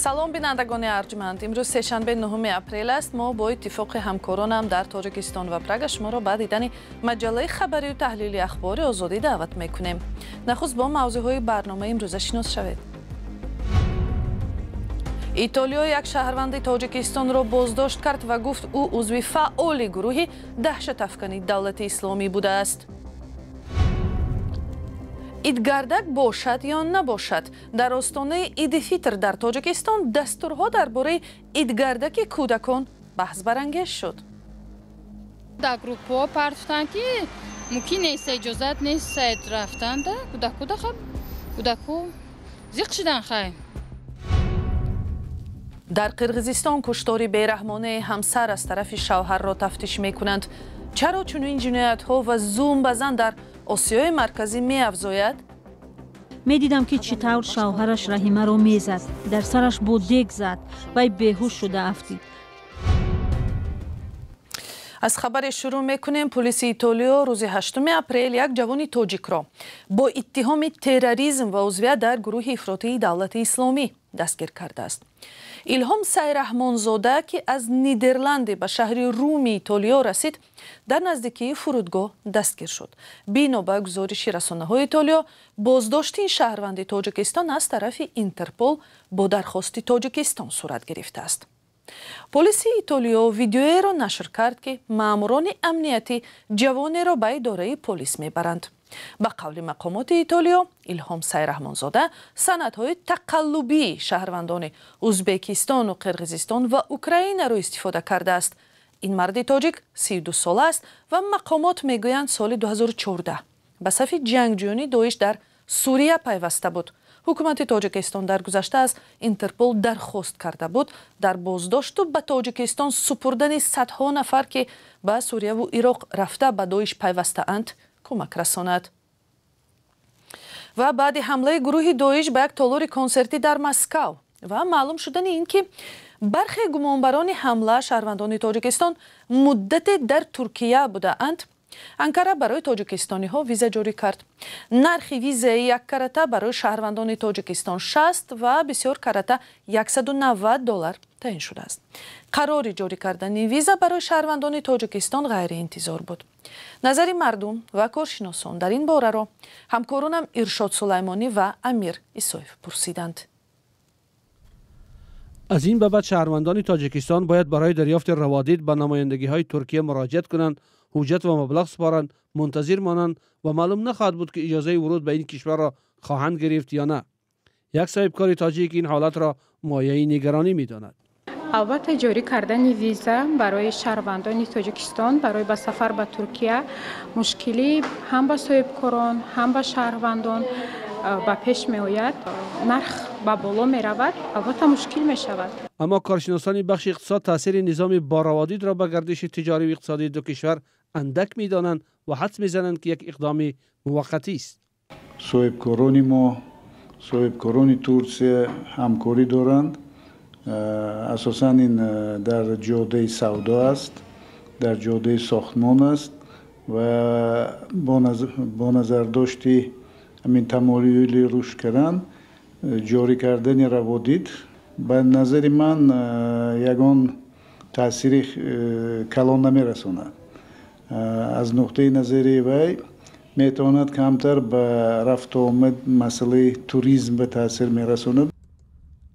Салом, бинандагони арҷманд. Имрӯз сешанбе, 9 апрел аст. Мо бо иттифоқи ҳамкоронам дар Тоҷикистон ва Прага шуморо ба дидани маҷаллаи хабарию таҳлили «Ахбори Озодӣ» даъват мекунем. Нахуст бо мавзӯъҳои барномаи имрӯза шинос шавед. Итолиё як шаҳрванди Тоҷикистонро боздошт кард ва гуфт, ӯ узви фаъоли гурӯҳи даҳшатафкани Давлати Исломӣ будааст. Идгардак бошад ё набошад? Дар остонаи Иди Фитр дар Тоҷикистон дастурҳо дар бораи идгардаки кӯдакон баҳсбарангез шуд. Дар группҳо партуфтанд, ки мумкин нест, иҷозат нест рафтанда кӯдакуда. Хаб, кӯдаку зиқ шидан, хай. Дар Қирғизистон куштори бераҳмонаи ҳамсар аз тарафи шавҳарро тафтиш мекунанд. Чаро чунин ҷиноятҳо ва зулм ба зан дар Осиёи Марказӣ меафзояд? Медидам, ки чӣ тавр шавҳараш Раҳимаро мезад, дар сараш бо дег зад. Вай беҳуш шуда афтид. Аз хабаре шурӯъ мекунем. Пулиси Итолиё рӯзи 8 апрел як ҷавони тоҷикро бо иттиҳоми терроризм ва узвият дар гурӯҳи ифротии Давлати Исломӣ дастгир кардааст. Илҳом Сайраҳмонзода, ки аз Нидерланде ба шаҳри Руми Итолиё расид, дар наздикии фурудгоҳ дастгир шуд. Бино ба гузориши расонаҳои Итолиё, боздошти ин шаҳрванди Тоҷикистон аз тарафи Интерпол бо дархости Тоҷикистон сурат гирифтааст. Полиси Итолиё видеоеро нашр кард, ки маъмурони амниятӣ ҷавонеро ба идораи полис мебаранд. Ба қавли мақомоти Итолиё, Илҳом Сайраҳмонзода санадҳои тақаллубии шаҳрвандони Узбекистону Қирғизистон ва Украинаро истифода кардааст. Ин марди тоҷик 32 сола аст ва мақомот мегӯянд, соли 2014 ба сафи ҷангҷӯёни Доиш дар Сурия пайваста буд. Ҳукумати Тоҷикистон дар гузашта аз Интерпол дархост карда буд дар боздошту ба Тоҷикистон супурдани садҳо нафар, ки ба Сурияву Ироқ рафта, ба Доиш пайвастаанд, кӯмак расонад. Ва баъди ҳамлаи гурӯҳи Доиш ба як толори консертӣ дар Москав ва маълум шудани ин ки бархе гумонбарони ҳамла шаҳрвандони Тоҷикистон муддате дар Туркия будаанд, Анкара барои тоҷикистониҳо виза ҷорӣ кард. Нархи визаи яккарата барои шаҳрвандони Тоҷикистон 60 ва бисёр карата 190 доллар таъин шудааст. Қарори ҷорӣ кардани виза барои шаҳрвандони Тоҷикистон ғайриинтизор буд. Назари мардум ва коршиносон дар ин бораро ҳамкоронам Иршод Сулаймонӣ ва Амир Исоев пурсиданд. Аз ин ба баъд шаҳрвандони Тоҷикистон бояд барои дарёфти раводид ба намояндагиҳои Туркия муроҷиат кунанд, ҳуҷҷат ва маблағ супоранд, мунтазир монанд ва маълум нахоҳад буд, ки иҷозаи вуруд ба ин кишварро хоҳанд гирифт ё на. Як соҳибкори тоҷик ин ҳолатро мояи нигаронӣ медонад. Албатта, ҷорӣ кардани виза барои шаҳрвандони Тоҷикистон барои ба сафар ба Туркия мушкилӣ ҳам ба соҳибкорон, ҳам ба шаҳрвандон ба пеш меояд. Нарх ба боло меравад, албатта, мушкил мешавад. Аммо коршиносони бахши иқтисод таъсири низоми бораводидро ба гардиши тиҷориву иқтисодии ду кишвар андак медонанд ва ҳадс мезананд, ки як иқдоми муваққатист. Соҳибкорони мо, соҳибкорони Турсия ҳамкорӣ доранд. Асосан ин дар ҷодаи савдо аст, дар ҷодаи сохтмон аст ва бо назардошти ҳамин тамоюли рушд кардан, ҷорӣ кардани раводид, ба назари ман, ягон таъсири калон намерасонад. Аз нуқтаи назари вай метавонад камтар ба рафтуомад, масъалаи туризм ба таъсир мерасонад.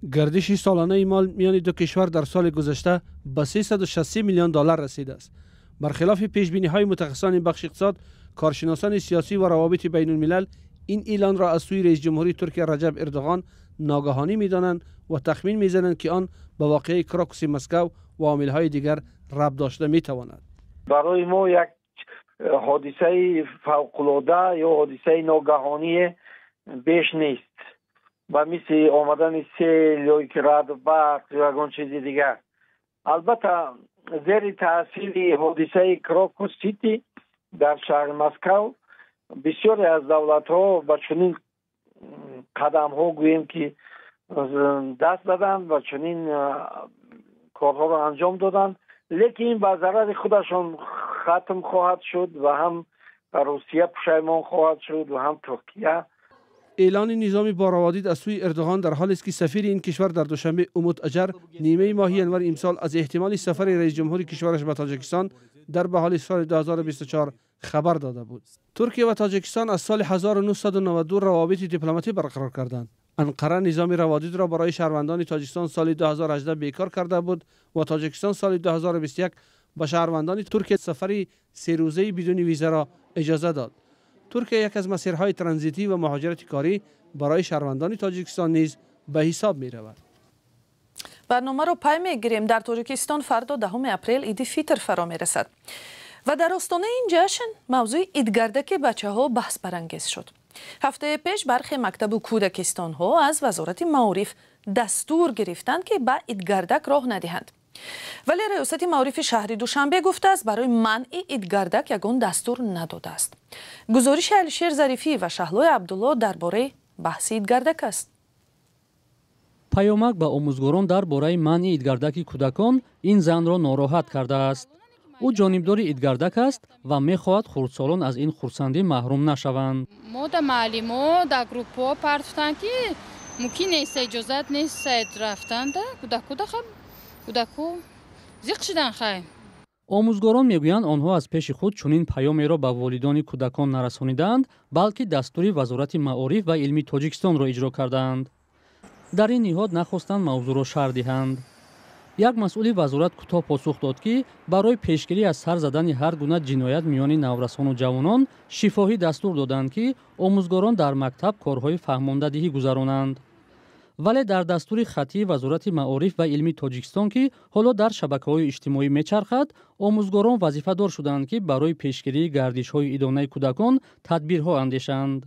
Гардиши солонаи мол миёни ду кишвар дар соли гузашта ба 363 миллион доллар расидааст. Бархилофи пешбиниҳои мутахассисони бахши иқтисод, коршиносони сиёсӣ ва равобити байнулмилал ин эълонро аз сӯи раисҷумҳури Туркия Раҷаб Эрдоғон ногаҳонӣ медонанд ва тахмин мезананд, ки он ба воқеаи Крокуси Москав ва омилҳои дигар рабт дошта метавонад. Барои мо як ҳодисаи фавқулода ё ҳодисаи ногаҳоние беш нест, ба мисли омадани сел ё ки раъду барқ ё ягон чизи дигар. Албатта, зери таъсири ҳодисаи Крокус Сити дар шаҳри Москав бисёре аз давлатҳо ба чунин қадамҳо, гӯем ки, даст заданд ва чунин корҳоро анҷом доданд, лекин ба зарари худашон хатм хоҳад шуд ва ҳам Русия пушаймон хоҳад шуд ва ҳам Туркия. اعلان نظام با روادید از سوی اردوغان در حالی است که سفیر این کشور در دوشنبه اومود اجر نیمه ماه ینور امسال از احتمال سفر رئیس جمهور کشورش به تاجیکستان در بهار سال 2024 خبر داده بود. ترکیه و تاجیکستان از سال 1992 روابط دیپلماتی برقرار کردند. انقره نظام روادید را برای شهروندان تاجیکستان سال 2018 بیکار کرده بود و تاجیکستان سال 2021 به شهروندان ترکیه سفر 3 روزه بدون ویزا را اجازه داد. ترکیه یک از مسیرهای ترانزیتی و مهاجرت کاری برای شهروندان تاجیکستان نیز به حساب می رود. برنامه رو پای میگیریم. در تاجیکستان فردا 10 اپریل عید فطر فرا میرسد و در آستانه این جشن موضوع عیدگردک بچه ها بحث برانگیز شد. هفته پیش برخی مکتب و کودکستان ها از وزارت معارف دستور گرفتند که به عیدگردک راه ندهند. ولی ریاست معارف شهر دوشنبه گفته است برای منع عیدگردک یگان دستور نداده است. گزارش علیشیر ظریفی و شهلای عبدالله درباره بحث عیدگردک است. پیامک به آموزگاران درباره منع عیدگردک کودکان این زن را ناراحت کرده است. او جانبدار عیدگردک است و میخواهد خردسالان از این خرسندی محروم نشوند. ما در معلم‌ها در گروپ‌ها پرتفتند که ممکن نیست، اجازت نیست رفتن کودکو زیق شدن خی. آموزگاران میگویند آنها از پیش خود چنین پیامی را به والدین کودکان نرسانیدند، بلکه دستور وزارت معارف و علمی تاجیکستان را اجرا کردند. در این نهاد نخواستند موضوع را شرح دهند. یک مسئول وزارت کوتاه پاسخ داد که برای پیشگیری از سر زدن هر گونه جنایت میان نورسان و جوانان شفاهی دستور دادند که آموزگاران در مکتب کارهای فهمانده‌دهی گذرانند. ولی در دستور خطی وزارت معارف و علمی تاجیکستان که حالا در شبکه‌های اجتماعی میچرخد، آموزگاران وظیفه‌دار شدند که برای پیشگیری گردش‌های عیدانه کودکان تدبیرها اندیشند.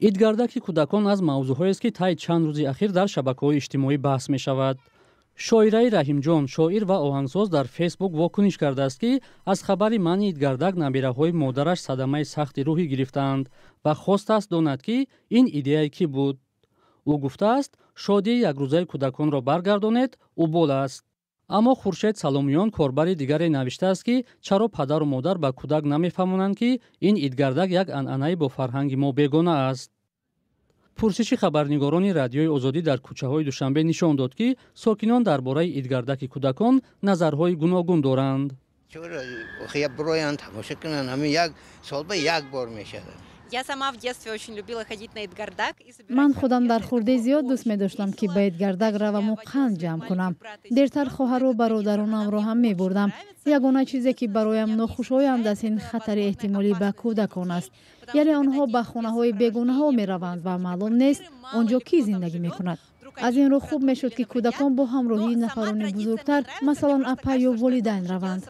عیدگردک کودکان از موضوعهایی است که طی چند روز اخیر در شبکه‌های اجتماعی بحث می‌شود. شاعره رحیمجان، شاعر و آهنگساز، در فیسبوک واکنش کرده است که از خبر منع عیدگردک نبیره‌های مادرش صدمه سخت روحی گرفتند و خواسته است داند که این ایده کی بود. او گفته است شادی یک روزه کودکان را برگردانید اوبال است. اما خورشید سلامیان، کاربر دیگری، نوشته است که چرا پدر و مادر به کودک نمیفهمانند که این عیدگردک یک عنعنه با فرهنگ ما بیگانه است. پرسش خبرنگاران رادیوی آزادی در کوچه های دوشنبه نشان داد که ساکنان درباره عیدگردک کودکان نظرهای گوناگون دارند. چرا برایند تماشا کنند؟ همین یک سال به یک بار میشه. من خودم در خورده زیاد دوست می داشتم که به عیدگردک روم و قند جمع کنم. دیرتر خواهر و برادرانم را هم می بردم. یگانه چیزی که برایم ناخوشایند است این خطر احتمالی به کودکان است. یعنی آنها به خانه های بیگانه ها می روند و معلوم نیست آنجا کی زندگی می کند. از این رو خوب می شد که کودکان با همراهی نفران بزرگتر، مثلا اپا یا والدین روند.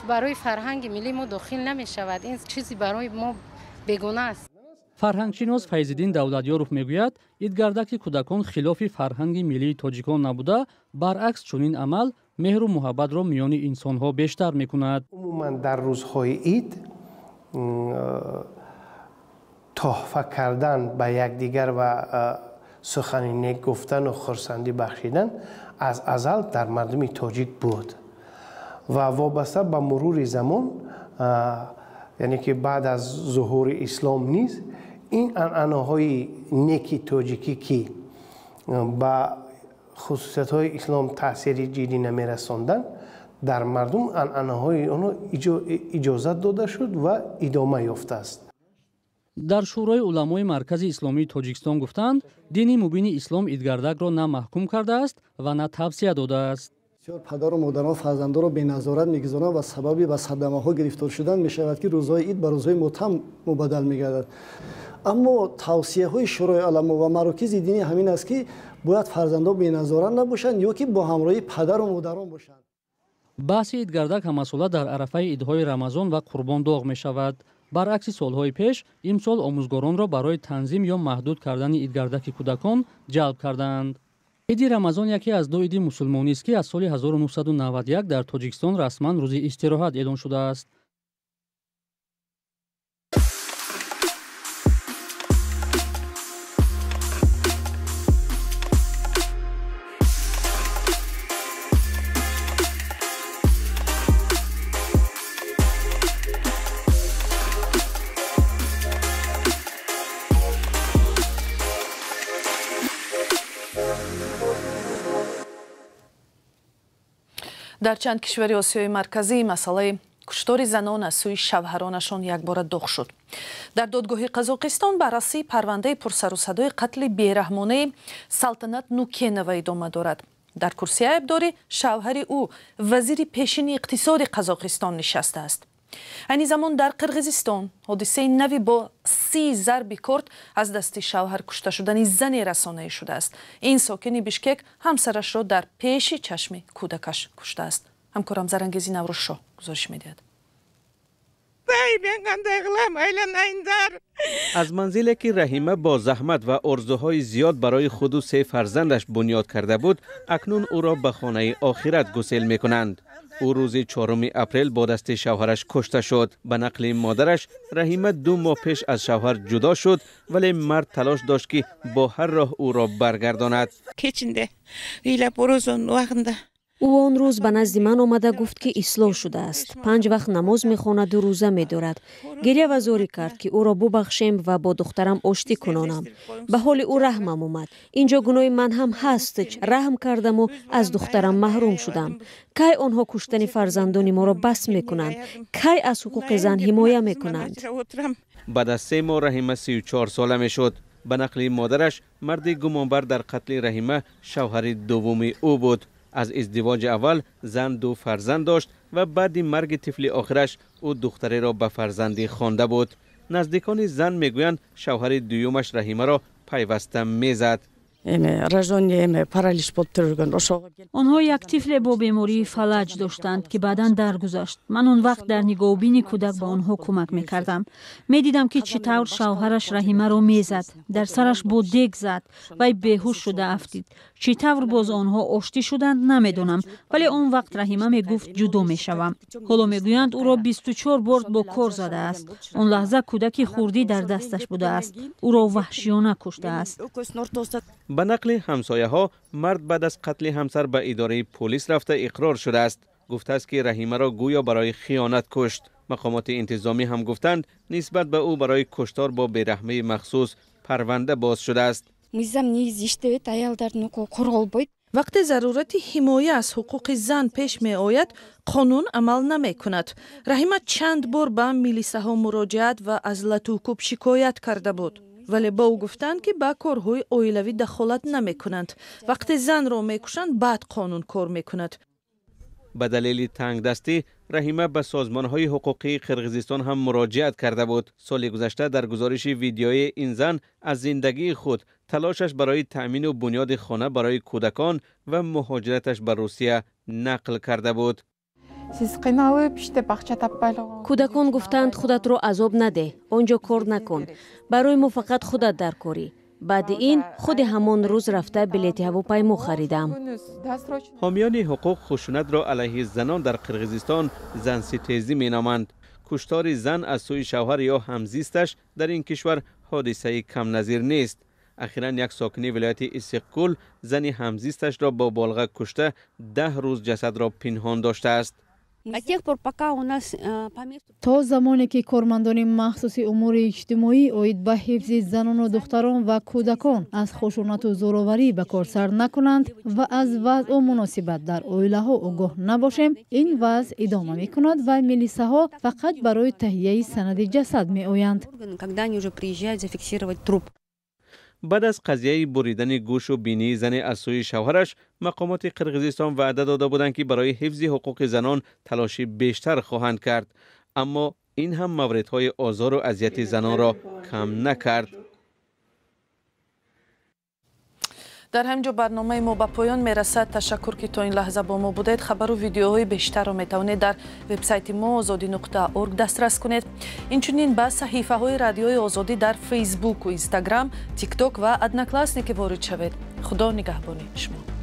برای فرهنگ ملی ما داخل نمی شود. این چیزی برای ما بیگانه است. فرهنگشناس فیض‌الدین دولتیاروف میگوید عیدگردک کودکان خلاف فرهنگ ملی تاجیکان نبوده، برعکس چنین عمل مهر و محبت را میان انسانها بیشتر میکند. عموما در روزهای عید تحفه کردن به یکدیگر و سخن نیک گفتن و خرسندی بخشیدن از ازل در مردم تاجیک بود و وابسته به مرور زمان، یعنی که بعد از ظهور اسلام نیز این عنعنه‌های نیکی تاجیکی که با خصوصیت‌های اسلام تاثیر جدی نمی‌رساندند، در مردم عنعنه‌های آنها اجازت داده شد و ادامه یافته است. در شورای علمای مرکز اسلامی تاجیکستان گفتند دین مبین اسلام عیدگردک را نه محکوم کرده است و نه توصیه داده است. بسیار پدر و مادران فرزندان را به نظارت میگذارند و سبب به صدمه ها گرفتار شدن میشود که روزهای عید به روزهای ماتم مبدل میگردد. اما توصیه های شورای علما و مراکز دینی همین است که باید فرزندان به نظارت نباشند یا که با همراهی پدر و مادران باشند. بحث عیدگردک همساله در عرفه عیدهای رمضان و قربان داغ میشود. برعکس سالهای پیش، امسال آموزگاران را برای تنظیم یا محدود کردن عیدگردک کودکان جلب کردند. عید رمضان یکی از دو عید مسلمانی است که از سال 1991 در تاجیکستان رسما روز استراحت اعلان شده است. Дар чанд кишвари Осиёи Марказӣ масъалаи куштори занон аз сӯи шавҳаронашон якбора доғ шуд. Дар додгоҳи Қазоқистон баррасии парвандаи пурсарусадои қатли бераҳмонаи Салтанат Нукенова идома дорад. Дар курсии айбдорӣ шавҳари ӯ, вазири пешини иқтисоди Қазоқистон нишастааст. Айни замон дар Қирғизистон ҳодисаи нави бо 30 зарби корд аз дасти шавҳар кушта шудани зане расонаӣ шудааст. Ин сокини Бишкек ҳамсарашро дар пеши чашми кӯдакаш куштааст. Ҳамкорам Зарангези Наврӯзшоҳ гузориш медиҳад. Аз манзиле ки Раҳима бо заҳмат ва орзуҳои зиёд барои худу се фарзандаш бунёд карда буд, акнун ӯро ба хонаи охират гусел мекунанд. Ӯ рӯзи 4 апрел бо дасти шавҳараш кушта шуд. Ба нақли модараш, Раҳима 2 моҳ пеш аз шавҳар ҷудо шуд, вале мард талош дошт ки бо ҳар роҳ ӯро баргардонад. Ӯ он рӯз ба назди ман омада гуфт, ки ислоҳ шудааст, 5 вақт намоз мехонаду рӯза медорад. Гиря ва зорӣ кард, ки ӯро бубахшем ва бо духтарам оштӣ кунонам. Ба ҳоли ӯ раҳмам омад. Инҷо гуноҳи ман ҳам ҳаст. Раҳм кардаму аз духтарам маҳрум шудам. Кай онҳо куштани фарзандони моро бас мекунанд? Кай аз ҳуқуқи зан ҳимоя мекунанд? Баъд аз 3 моҳ Раҳима 34 сола мешуд. Ба нақли модараш, марди гумонбар дар қатли Раҳима шавҳари дуввуми ӯ буд. Аз издивоҷи аввал зан 2 фарзанд дошт ва баъди марги тифли охираш ӯ духтареро ба фарзандӣ хонда буд. Наздикони зан мегӯянд, шавҳари дуюмаш Раҳимаро пайваста мезад. Онҳо як тифле бо бемории фалаҷ доштанд, ки баъдан даргузашт. Ман он вақт дар нигоҳубини кӯдак ба онҳо кӯмак мекардам. Медидам, ки чӣ тавр шавҳараш Раҳимаро мезад, дар сараш бо дег зад, вай беҳуш шуда афтид. Чӣ тавр боз онҳо оштӣ шуданд, намедонам, вале он вақт Раҳима мегуфт ҷудо мешавам. Ҳоло мегӯянд, ӯро 24 бор бо кор задааст. Он лаҳза кӯдаки хурдӣ дар дасташ будааст. Ӯро ваҳшиёна куштааст. Ба нақли ҳамсояҳо, мард баъд аз қатли ҳамсар ба идораи полис рафта иқрор шудааст. Гуфтааст, ки Раҳимаро гӯё барои хиёнат кушт. Мақомоти интизомӣ ҳам гуфтанд, нисбат ба ӯ барои куштор бо бераҳмии махсус парванда боз шудааст. Вақте зарурати ҳимоя аз ҳуқуқи зан пеш меояд, қонун амал намекунад. Раҳима чанд бор ба милисаҳо муроҷиат ва аз латукӯб шикоят карда буд, вале ба ӯ гуфтанд, ки ба корҳои оилавӣ дахолат намекунанд. Вақте занро мекушанд, баъд қонун кор мекунад. Ба далели тангдастӣ Раҳима ба созмонҳои ҳуқуқии Қирғизистон ҳам муроҷиат карда буд. Соли гузашта дар гузориши видеои ин зан аз зиндагии худ, талошаш барои таъмину бунёди хона барои кӯдакон ва муҳоҷираташ ба Русия нақл карда буд. Кӯдакон гуфтанд, худатро азоб надеҳ, он ҷо кор накун, барои мо фақат худат дар корӣ. Баъди ин худи ҳамон рӯз рафта билети ҳавопаймо харидам. Ҳомиёни ҳуқуқ хушунатро алайҳи занон дар Қирғизистон занситезӣ меноманд. Куштори зан аз сӯи шавҳар ё ҳамзисташ дар ин кишвар ҳодисаи камназир нест. Ахиран як сокини вилояти Иссиқкул зани ҳамзисташро бо болға кушта 10 рӯз ҷасадро пинҳон доштааст. То замоне ки кормандони махсуси умури иҷтимоӣ оид ба ҳифзи занону духтарон ва кӯдакон аз хушунату зӯроварӣ ба кор сар накунанд ва аз вазъу муносибат дар оилаҳо огоҳ набошем, ин вазъ идома мекунад ва милисаҳо фақат барои таҳияи санади ҷасад меоянд. Баъд аз қазияи буридани гӯшу бинии зане аз сӯи шавҳараш, мақомоти Қирғизистон ваъда дода буданд, ки барои ҳифзи ҳуқуқи занон талоши бештар хоҳанд кард. Аммо ин ҳам мавридҳои озору азияти занонро кам накард. Дар ҳамин ҷо барномаи мо ба поён мерасад. Ташаккур, ки то ин лаҳза бо мо будед. Хабару видеоҳои бештарро метавонед дар вебсайти мо ozodi.org дастрас кунед. Инчунин ба саҳифаҳои радиои Озодӣ дар Фейсбуку, Инстаграм, Тикток ва Одноклассники ворид шавед. Худо нигаҳбони шумо.